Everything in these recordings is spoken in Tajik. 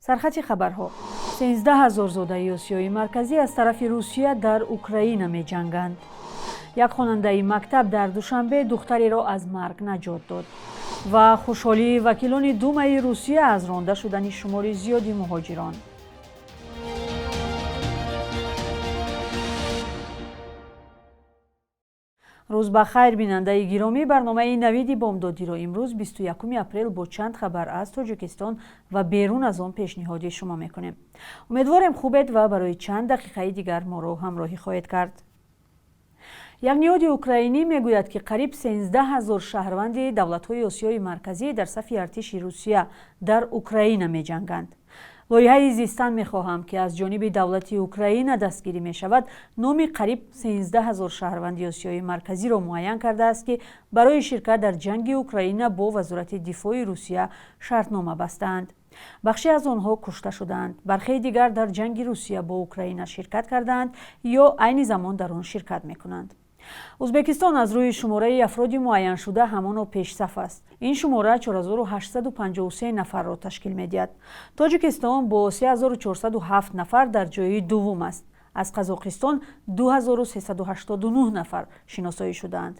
Сархати хабарҳо: 13 000 зодаи Осиёи Марказӣ аз тарафи Русия дар Украина меҷанганд. Як хонандаи мактаб дар Душанбе духтареро аз марг наҷот дод ва хушҳолии вакилони Думаи Русия аз ронда шудани шумори зиёди муҳоҷирон. Рӯз ба хайр, бинандаи гиромӣ. Барномаи «Навиди бомдодиро» имрӯз, 21 апрел, бо чанд хабар аз Тоҷикистон ва берун аз он пешниҳоди шумо мекунем. Умедворем, хубед ва барои чанд дақиқаи дигар моро ҳамроҳӣ хоҳед кард. Як ниҳоди украинӣ мегӯяд, ки қариб 13 000 шаҳрванди давлатҳои Осиёи Марказӣ дар сафи артиши Русия дар Украина меҷанганд. Лоиҳаи «Зистан мехоҳам», ки аз ҷониби давлати Украина дастгирӣ мешавад, номи қариб 13 000 шаҳрванди Осиёи Марказиро муайян кардааст, ки барои ширкат дар ҷанги Украина бо Вазорати дифои Русия шартнома бастаанд. Бахше аз онҳо кушта шудаанд, бархеи дигар дар ҷанги Русия бо Украина ширкат кардаанд ё айни замон дар он ширкат мекунанд. Ӯзбекистон аз рӯи шумораи афроди муайяншуда ҳамоно пешсаф аст. Ин шумора 4853 нафарро ташкил медиҳад. Тоҷикистон бо 3407 нафар дар ҷои дуввум аст. Аз Қазоқистон 2389 нафар шиносоӣ шудаанд.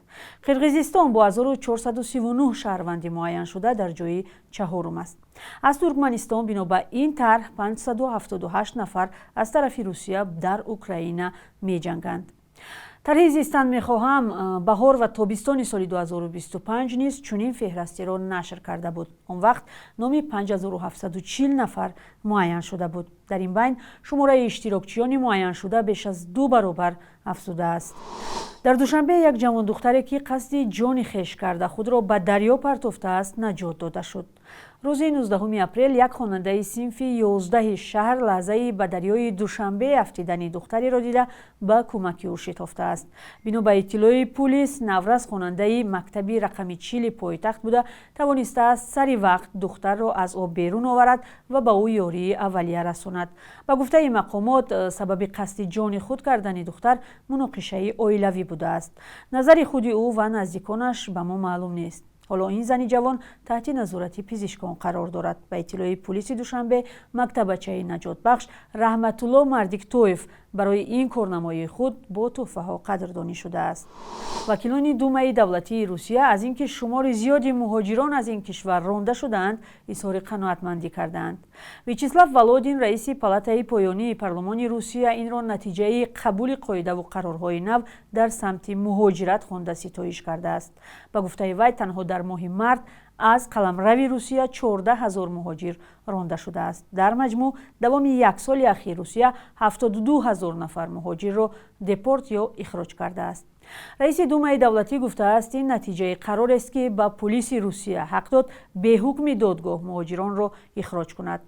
Қирғизистон бо 1439 шаҳрванди муайяншуда дар ҷои чаҳорум аст. Аз Туркманистон, бино ба ин тарҳ, 578 нафар аз тарафи Русия дар Украина меҷанганд. Тарҳи «Зистан мехоҳам» баҳор ва тобистони соли 2025 низ чунин феҳрастиро нашр карда буд. Он вақт номи 5740 нафар муайян шуда буд. Дар ин байн шумораи иштирокчиёни муайяншуда беш аз ду баробар афзудааст. Дар Душанбе як ҷавондухтаре, ки қасди ҷони хеш карда, худро ба дарё партофтааст, наҷот дода шуд. Рӯзи 19 апрел як хонандаи синфи 11-и шаҳр лаҳзаи ба дарёи Душанбе афтидани духтареро дида, ба кӯмаки ӯ шитофтааст. Бино ба иттилои пулис, наврас хонандаи мактаби рақами 40-и пойтахт буда, тавонистааст сари вақт духтарро аз об берун оварад ва ба ӯ ёрии аввалия расонад. Ба гуфтаи мақомот, сабаби қасди ҷони худ кардани духтар муноқишаи оилавӣ будааст. Назари худи ӯ ва наздиконаш ба мо маълум нест. Ҳоло ин зани ҷавон таҳти назорати пизишкон қарор дорад. Ба иттилои пулиси Душанбе, мактабачаи наҷотбахш Раҳматулло Мардиктоев барои ин корнамоии худ бо тӯҳфаҳо қадрдонӣ шудааст. Вакилони Думаи давлатии Русия аз ин ки шумори зиёди муҳоҷирон аз ин кишвар ронда шудаанд, изҳори қаноатмандӣ кардаанд. Вячеслав Володин, раиси палатаи поёнии парлумони Русия, инро натиҷаи қабули қоидаву қарорҳои нав дар самти муҳоҷират хонда, ситоиш кардааст. Ба гуфтаи вай, танҳо дар моҳи март аз қаламрави Русия 14 000 муҳоҷир ронда шудааст. Дар маҷмӯъ давоми як соли ахир Русия 72 000 нафар муҳоҷирро депорт ё ихроҷ кардааст. Раиси Думаи давлатӣ гуфтааст, ин натиҷаи қарорест, ки ба пулиси Русия ҳақ дод беҳукми додгоҳ муҳоҷиронро ихроҷ кунад.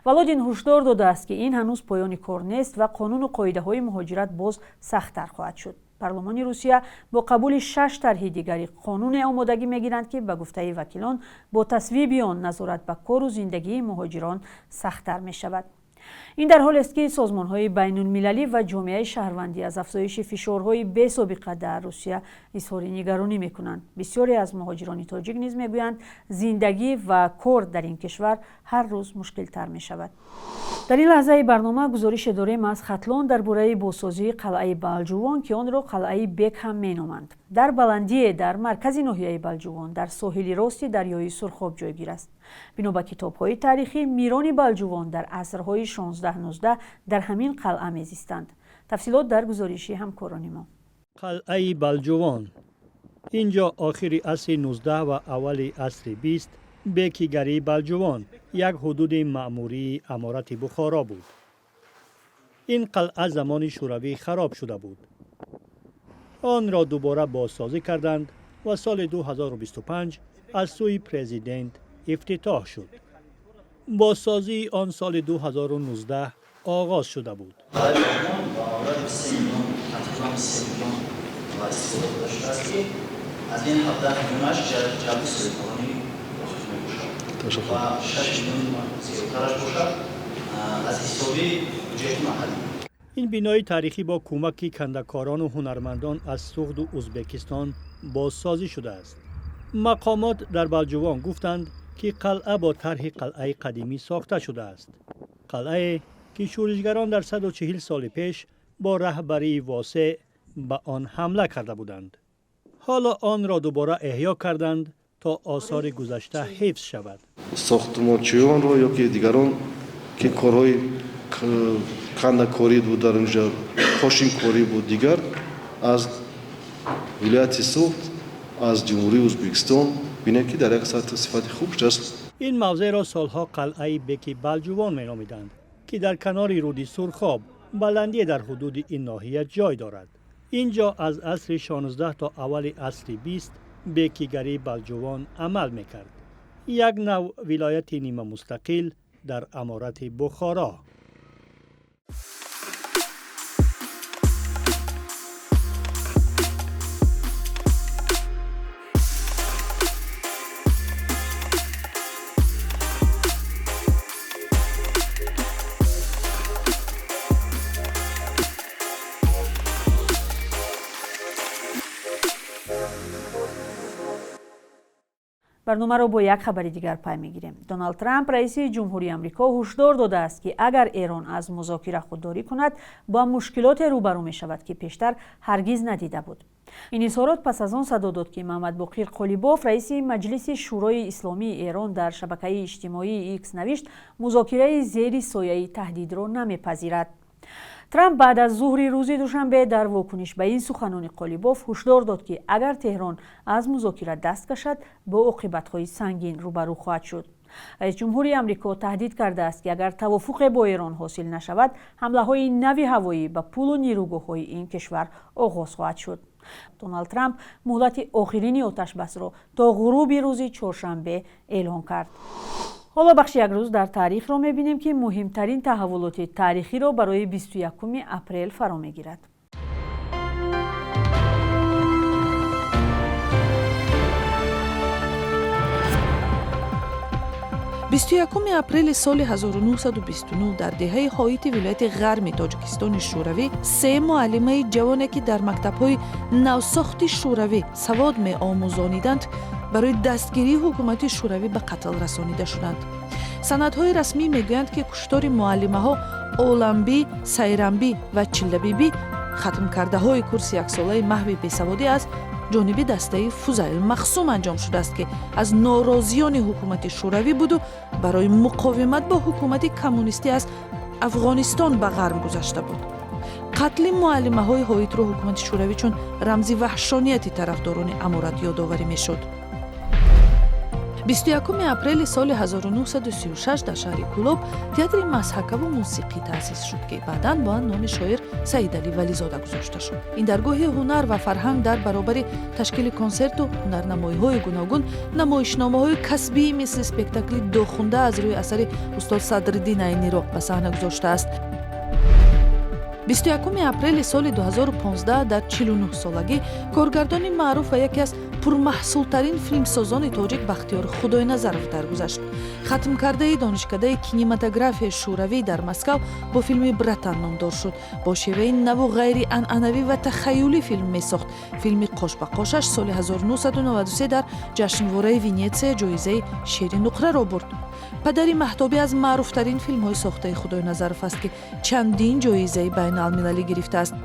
Володин ҳушдор додааст, ки ин ҳанӯз поёни кор нест ва қонуну қоидаҳои муҳоҷират боз сахттар хоҳад шуд. Парлумони Русия бо қабули шаш тарҳи дигари қонуне омодагӣ мегиранд, ки ба гуфтаи вакилон, бо тасвиби он назорат ба кору зиндагии муҳоҷирон сахттар мешавад. Ин дар ҳолест, ки созмонҳои байнулмилалӣ ва ҷомеаи шаҳрвандӣ аз афзоиши фишорҳои бесобиқа дар Русия изҳори нигаронӣ мекунанд. Бисёре аз муҳоҷирони тоҷик низ мегӯянд, зиндагӣ ва кор дар ин кишвар ҳар рӯз мушкилтар мешавад. Дар ин лаҳзаи барнома гузорише дорем аз Хатлон дар бораи бозсозии қалъаи Балҷувон, ки онро қалъаи Бек ҳам меноманд. Дар баландие дар маркази ноҳияи Балҷувон, дар соҳили рости дарёи Сурхоб ҷойгир аст. Бино ба китобҳои таърихӣ, мирони Балҷувон дар асрҳои 16-19 дар ҳамин қалъа мезистанд. Тафсилот дар гузориши ҳамкорони мо. Қалъаи Балҷувон. Инҷо охири асри 19 ва аввали асри 20 бекигарии Балҷувон, як ҳудуди маъмурии аморати Бухоро буд. Ин қалъа замони Шӯравӣ хароб шуда буд. Онро дубора бозсозӣ карданд ва соли 2025 аз сӯи президент ифтитоҳ шуд. Бозсозии он соли 2019 оғоз шуда буд. Тақрибан 3 миллион ва истифода дода шудааст, ки аз ин 17 миллионаш ҷалби соҳибкорони хусусӣ мебошад ва 6 миллион зиёдтараш бошад аз ҳисоби буҷети маҳаллӣ. Ин бинои таърихӣ бо кӯмаки кандакорону ҳунармандон аз Суғду Ӯзбекистон бозсозӣ шудааст. Мақомот дар Балҷувон гуфтанд, ки қалъа бо тарҳи қалъаи қадимӣ сохта шудааст. Қалъае ки шӯришгарон дар 140 соли пеш бо раҳбарии Восеъ ба он ҳамла карда буданд. Ҳоло онро дубора эҳё карданд то осори гузашта ҳифз шавад. Сохтмончиёнро ё ки дигарон ки корҳои кандакорӣ буд, дар онҷо кошинкорӣ буд, дигар аз вилояти Суғд, аз Ҷумҳурии Ӯзбекистон бинем, ки дар як сатҳи сифати хуб аст. Ин мавзеъро солҳо қалъаи Беки Балҷувон меномиданд, ки дар канори рӯди Сурхоб баландие дар ҳудуди ин ноҳия ҷой дорад. Инҷо аз асри 16 то аввали асри 20 бекигарии Балҷувон амал мекард. Як нав вилояти нимамустақил дар аморати Бухоро. Барномаро бо як хабари дигар пай мегирем. Доналд Трамп, раиси ҷумҳурии Амрико, ҳушдор додааст, ки агар Эрон аз музокира худдорӣ кунад, бо мушкилоте рӯбарӯ мешавад, ки пештар ҳаргиз надида буд. Ин изҳорот пас аз он садо дод, ки Муҳаммад Боқир Қолибоф, раиси Маҷлиси Шӯрои Исломии Эрон, дар шабакаи иҷтимоии Икс навишт: музокираи зери сояи таҳдидро намепазирад. Трамп баъд аз зуҳри рӯзи душанбе дар вокуниш ба ин суханони Қолибоф ҳушдор дод, ки агар Теҳрон аз музокира даст кашад, бо оқибатҳои сангин рӯбарӯ хоҳад шуд. Раис ҷумҳури Амрико таҳдид кардааст, ки агар тавофуқе бо Эрон ҳосил нашавад, ҳамлаҳои нави ҳавоӣ ба пулу нерӯгоҳҳои ин кишвар оғоз хоҳад шуд. Доналд Трамп муҳлати охирини оташбасро то ғуруби рӯзи чоршанбе эълон кард. Ҳоло бахши як рӯз дар таърихро мебинем, ки муҳимтарин таҳаввулоти таърихиро барои 21 апрел фаро мегирад. 21 апрели соли 1929 дар деҳаи Ҳоити вилояти Ғарми Тоҷикистони Шӯравӣ се муаллимаи ҷавоне, ки дар мактабҳои навсохти Шӯравӣ савод меомӯзониданд, барои дастгирии ҳукумати Шӯравӣ ба қатл расонида шуданд. Санадҳои расмӣ мегӯянд, ки куштори муаллимаҳо Оламбӣ, Сайрамбӣ ва Чиллабибӣ, хатмкардаҳои курси яксолаи маҳви бесаводӣ, аз ҷониби дастаи Фузайл Махсум анҷом шудааст, ки аз норозиёни ҳукумати Шӯравӣ буду барои муқовимат бо ҳукумати коммунистӣ аз Афғонистон ба ғарм гузашта буд. Қатли муаллимаҳои Ҳоитро ҳукумати Шӯравӣ чун рамзи ваҳшонияти тарафдорони аморат ёдоварӣ мешуд. 21 апрели соли 1936 дар шаҳри Кӯлоб театри мазҳакаву мусиқӣ таъсис шуд, ки баъдан бо номи шоир Саидалӣ Вализода гузошта шуд. Ин даргоҳи ҳунар ва фарҳанг дар баробари ташкили консерту ҳунарнамоиҳои гуногун, намоишномаҳои касбии мисли спектакли Дохунда аз рӯи асари устод Садриддин Айниро ба саҳна гузоштааст. 21 апрели соли 2015 дар 49 солагӣ коргардони маъруф ва яке аз пурмаҳсултарин филмсозони тоҷик Бахтиёр Худойназаров даргузашт. Хатмкардаи донишкадаи кинематографияи Шӯравӣ дар Москав бо филми «Братан» номдор шуд. Бо шеваи наву ғайрианъанавӣ ва тахаюлӣ филм месохт. Филми «Қош ба қошаш» соли 1993 дар ҷашнвораи Венетсия ҷоизаи Шери нуқраро бурд. «Падари Маҳтобӣ» аз маъруфтарин филмҳои сохтаи Худойназаров аст, ки чандин ҷоизаи байналмилалӣ гирифтааст.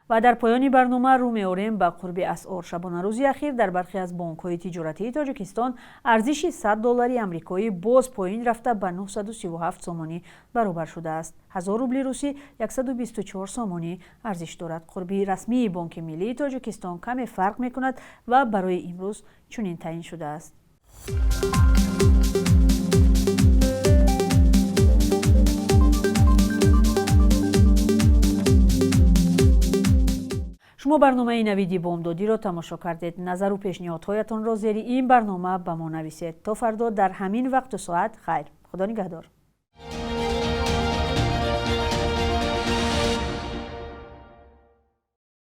Ва дар поёни барнома рӯ меорем ба қурби асъор. Шабонарӯзи ахир дар бархе аз бонкҳои тиҷоратии Тоҷикистон арзиши 100 доллари амрикоӣ боз поин рафта ба 937 сомонӣ баробар шудааст. 1000 рубли русӣ 124 сомонӣ арзиш дорад. Қурби расмии Бонки Миллии Тоҷикистон каме фарқ мекунад ва барои имрӯз чунин таъин шудааст. Шумо барномаи Навиди Бомдодиро тамошо кардед. Назару пешниҳодҳоятонро зери ин барнома ба мо нависед. То фардо дар ҳамин вақту соат хайр. Худо нигаҳдор.